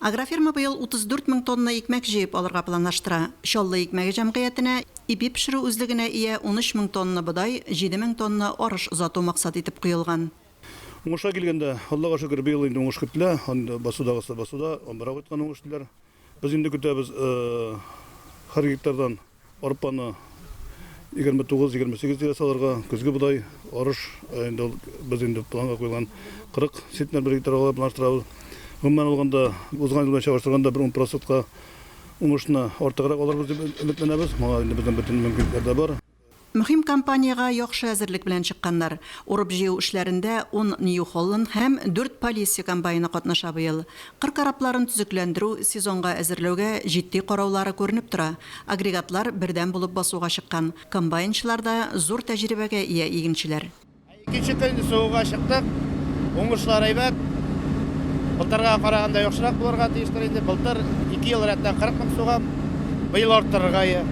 Агрофирма быел 34 мең тонна икмәк җыеп алырга планлаштыра. Чаллы икмәге җәмгыятенә ипи пешерү үзлегенә ия 13 мең тонна бодай, 7 мең тонна арыш озату максат итеп куелган. Уңышка килгәндә, Аллага шөкер, быел инде уңыш көтелә. Анда басудагысы басуда, амбарга кайткан уңыш диләр. Без инде көтәбез һәр гектардан Арпаны 29-28 тирәсе алырга, көзге бодай, арыш, инде ул без инде планга куелган 40 центнер бер гектар алырга планлаштырабыз. Гомумән алганда, узган ел белән чагыштырганда бер 10 процентка уңышны артыграк алырбыз дип өметләнәбез. Моңа инде безнең бөтен мөмкинлекләр дә бар. Мөһим кампаниягә яхшы әзерлек белән чыкканнар. Урып-җыю эшләрендә ун Нью Холланд һәм дүрт Полесье комбайны катнаша быел. Кыр корабларын төзекләндерү, сезонга әзерләүгә җитди караулары күренеп тора. Агрегатлар бердәм булып басуга чыккан. Комбайнчылар да зур тәҗрибәгә ия игенчеләр. Икенче көн сугуга чыктык. Уңышлар әйбәт. Былтырга караганда яхшырак булырга тиештер инде. Былтыр ике ел рәттән 40 мең сугам. Быел арттырырга ие.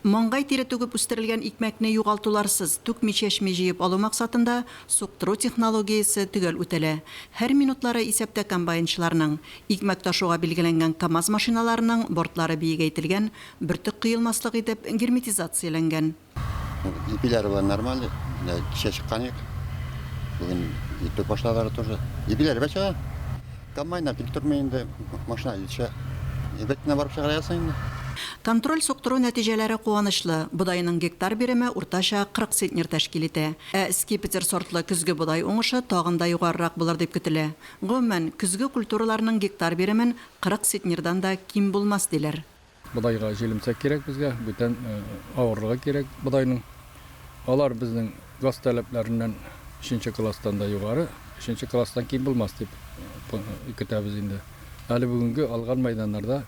Маңгай тире түгеп үстерелгән икмәкне югалтуларсыз, түкми-чәчми җыеп алу максатында суктыру технологиясе төгәл үтәлә. Һәр минутлары исәптә комбайнчыларның. Икмәк ташуга билгеләнгән КАМАЗ машиналарының бортлары биегәйтелгән, бөртек коелмаслык итеп герметизацияләнгән. Ипиләре белән нормально. Менә кичә чыккан идек. Бүген иртүк башладылар тоже. Ипиләре бә чыга. Комбайннар тик тормый инде. Машина җитешә. Әйбәт кенә барып чыгара ясый инде. Контроль суктыру нәтиҗәләре куанычлы, бодайның гектар биреме уртача 40 центнер тәшкил итә. Ә Скипетр сортлы көзге бодай уңышы тагын да югарырак булыр дип көтелә. Гомумән, көзге культураларның гектар биремен 40 центнердан да ким булмас, диләр. Бодайга җилемсәк кирәк безгә, бүтән авырлыгы кирәк бодайның. Алар безнең газ таләпләреннән өченче класстан да югары, өченче класстан ким булмас дип көтәбез инде. Әле бүгенге алган мәйданнарда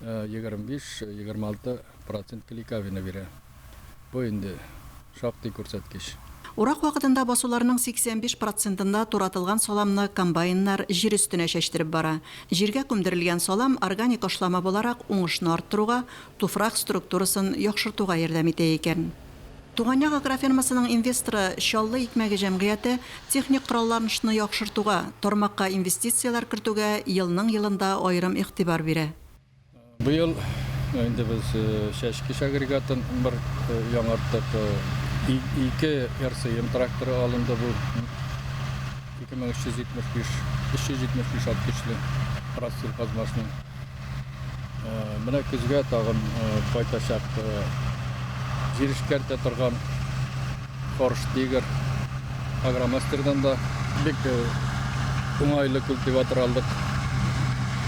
25-26 процент клейковина бирә. Бу инде шактый күрсәткеч. Урак вакытында басуларның 85 процентында туратылган саламны комбайннар җир өстенә чәчтереп бара. Җиргә күмдерелгән салам органик ашлама буларак уңышны арттыруга, туфрак структурасын яхшыртуга ярдәм итә икән. Туган як агрофирмасының инвесторы Чаллы икмәге җәмгыяте техник коралланышны яхшыртуга, тармакка инвестицияләр кертүгә елның-елында аерым игътибар бирә. Быел инде без чәчкеч агрегатын бер яңарттык. Ике РСМ тракторы алынды бу. 2375, 375 ат көчле Россельхозмашның. Менә көзгә тагын кайтачак җир эшкәртә торган Хорш Тигр Агромастердан да бик уңайлы культиватор алдык.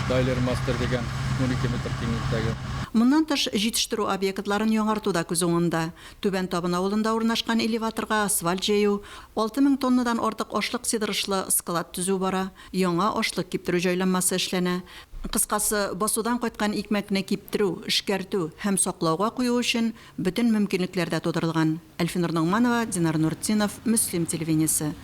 Дайлер Мастер дигән 12 метр киңлектәге. Моннан тыш, җитештерү объектларын яңарту да күз уңында. Түбән Табын авылында урнашкан элеваторга асфальт җәю, 6000 тоннадан артык ашлык сыйдырышлы склад төзү бара, яңа ашлык киптерү җайланмасы эшләнә. Кыскасы, басудан кайткан икмәкне киптерү, эшкәртү һәм саклауга кую өчен бөтен мөмкинлекләр дә тудырылган. Әлфинур Ногманова, Динар Нуртдинов, Мөслим телевидениесе.